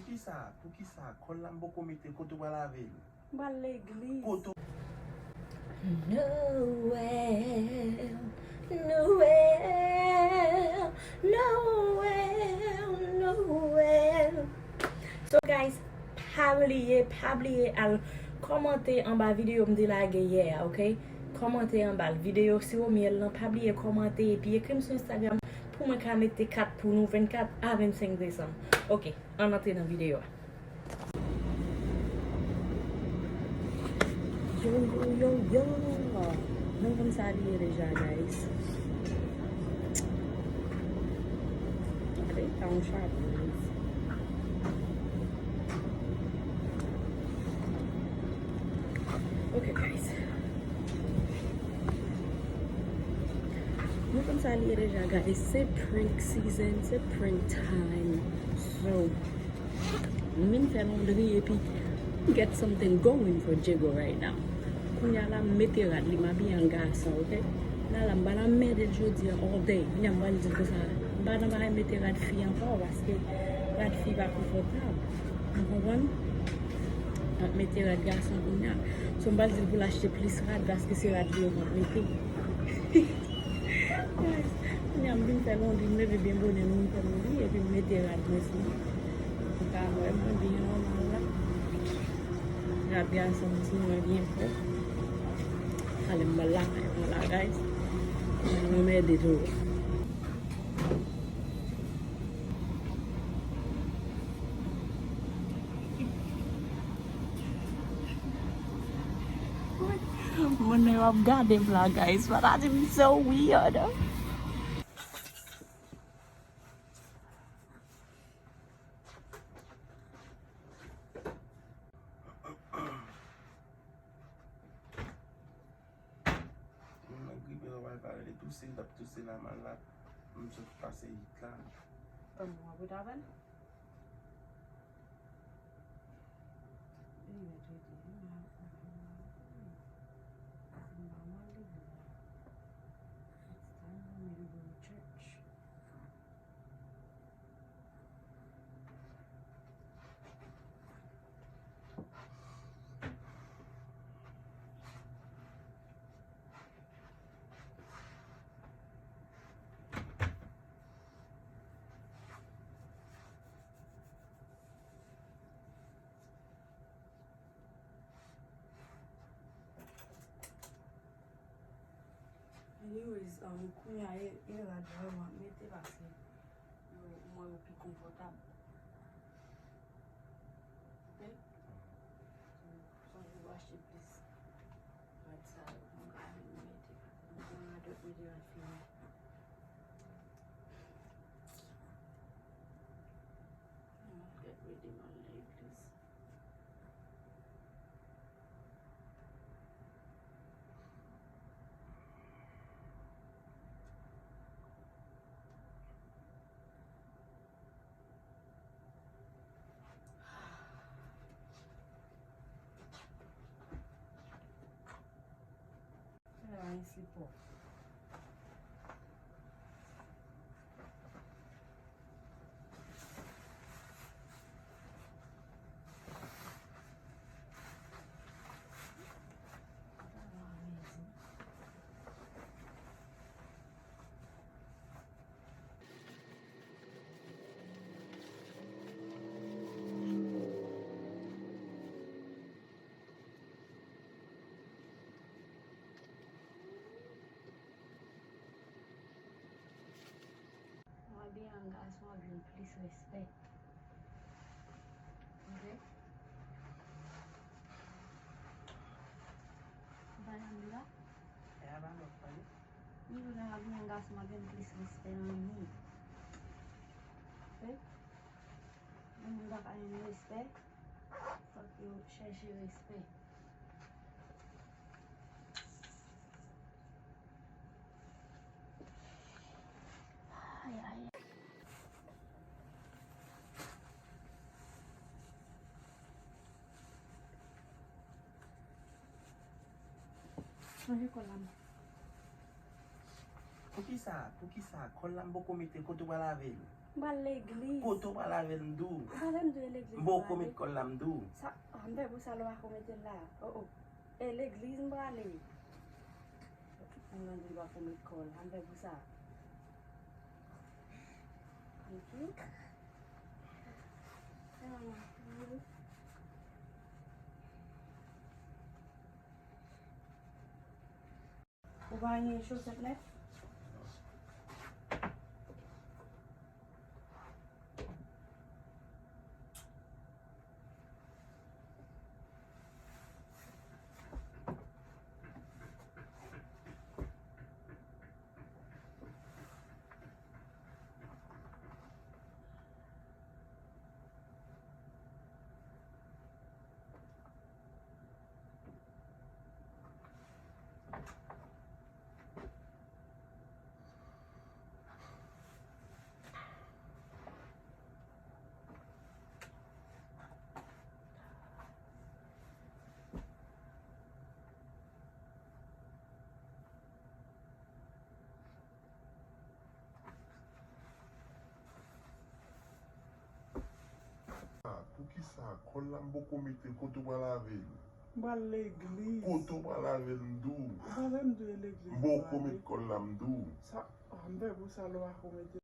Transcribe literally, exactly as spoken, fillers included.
Poukisa, poukisa kòl la m poko mete, kote w pral lave l? M pral legliz. Kote w Noel, Noel, Noel, Noel. So guys, pa bliye, pa bliye al kòmante anba videyo m te lage yè a, ok? Kòmante anba l. Videyo siwo myèl lan, pa bliye kòmante epi ekri m sou Instagram pou mwen ka mete kat pou nou vennkat a vennsenk desanm. Ok, ann antre nan videyo a. Yo, yo, yo, yo. Nou konn sa li ye deja, guys. Gade, ta yon chapo. Ok, guys. Nou konn sa li ye deja, guys. Se prank season, se prank time. So, m vin fè londri epi get something going for Diego right now. Kounye a la, m mete rad li, m abiye an gason, ok? La la, m pral anmède l jodi a all day. Kounye a m pral di l konsa, m pa nan bagay mete rad fi ankò, paske rad fi pa konfòtab. Ou konprann? M ap mete rad gason kounye a. So, m pral di l pou l achte plis rad, paske se rad li yo m ap mete. Guys, kounye a m vin fè londri, m leve byen bonè, m vin fè londri, epi m mete rad mwen sou mwen. Ou ka wè mwen byen nòmal la. Rad gason m sou mwen byen fò. Talè m pral lakay mwen la, guys. Mwen anmède tou. Moun yo ap gade m la, guys. But I think so weird. Moun nan gripe, lè w al pale, li touse, l ap touse la, malad. M sot pase it la. Kòman w ap rete avè l? Li mèt rete, li mal, m pa mal legliz la. It's time for me to go to church. Anyways, um, kounye a e, e rad vrèman mete paske yo, mwen yo pi konfòtab. Ok? So, sonje w achte plis rad sa yo pou m ka vin mete. Mwen gen rad yo mete rad fini. Mwen get ready, mwen al nan legliz. Mwen abiye an gason, mwen vin plis respè. Ok? Ou pa janm di la? E a pa lòt pale. Ni pou lè m abiye an gason, mwen vin plis respè nan men. Ok? Yon moun pa ka jwenn respè, fòk yo chèche respè. Ay, ay. Sonje kòl la m. Poukisa, poukisa kòl la m poko mete, kote w pral lave l? M pral legliz. Kote w pral avè l, m di w? M pral avè m di w e legliz. M poko met kòl la, m di w. Sa, ah, m fè pou sa lè w pa ko mete l la. Oh, oh. E legliz m prale. Mwen di l pa ko met kòl. An fè pou sa. Ok. Ou pa gen chosèt nèf? Ah, poukisa kòl la m poko mete l? Kote w pral avè l? M pral legliz. Kote w pral avè l, m di w? Ou pa vle m di w e legliz m poko met kòl la, m di w? Sa, ah, m fè pou sa lè w pa ko mete.